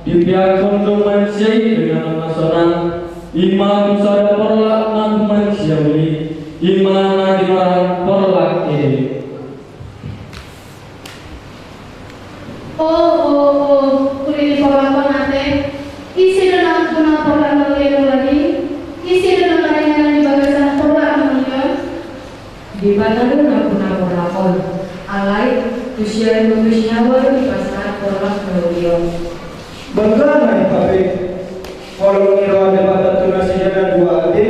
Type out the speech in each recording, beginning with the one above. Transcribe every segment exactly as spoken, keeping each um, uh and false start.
Dipeakhon do manusia i dengan na sonang, i ma tu sada porlak na humanusiaon i, i ma na dinoran porlak ede. O, o, o, uli ni porlak on ate, ise do na ampuna porlak na uli on lagi? Ise do na maringanan di bagasan porlak na uli on? Debata do na ampuna porlak on. Alai, tu sian boru ni Hawa do dipasahat porlak na uli on. Bangga ma i hape. Holong ni roha Debata tu nasida na dua ate,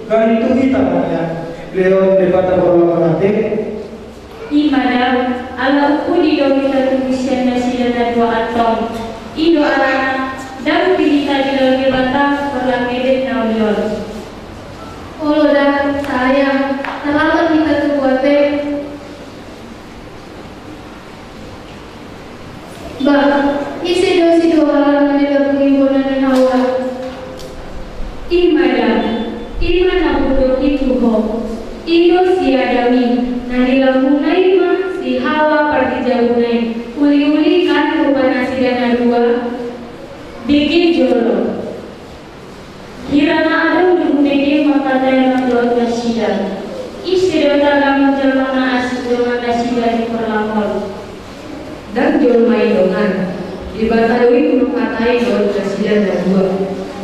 gari tu hita ma nian. Lehon Debata porlak on ate. I ma da, ala umpudi do hita tubu sian nasida na dua antong. I do alana, ndang pe hita dilehon Debata porlak ede na uli on. Olo da, sayang, tarlambat hita tubu ate. Bah, ise do si dua halak na dilambung ibana ni Hawa? I ma da, i ma na hudok i tu ho. I do si Adam i, na dilambungna i ma si Hawa pardijabuna i. Uliuli kan rupa nasida na dua. Bege jolo. Hira na adong di hubege mangkatai ma dohot nasida. Ise do tarlamung jolma na asing dongan nasida di porlak on? Ndang jolma i dongan. Debata do i mangkatai dohot nasida na dua.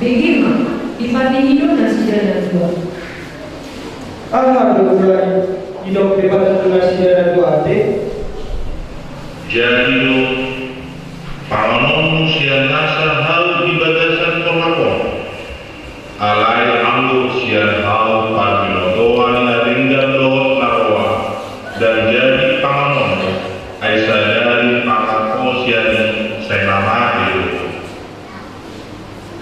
Bege ma, dipatihi do nasida na dua. Aha do mulai didok Debata tu nasida na dua ate? Jadi do, panganonmu sian nasa hau di bagasan porlak on. Alai anggo sian hau parbinotoan na denggan dohot na roa, ndang jadi panganonmu, ai sadari mangan ho sian i sai mamate do.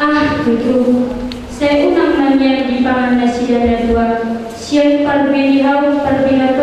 Ah, tutu, sai unang ma nian dipangan nasida na dua, sian parbinotoan, parbinotoan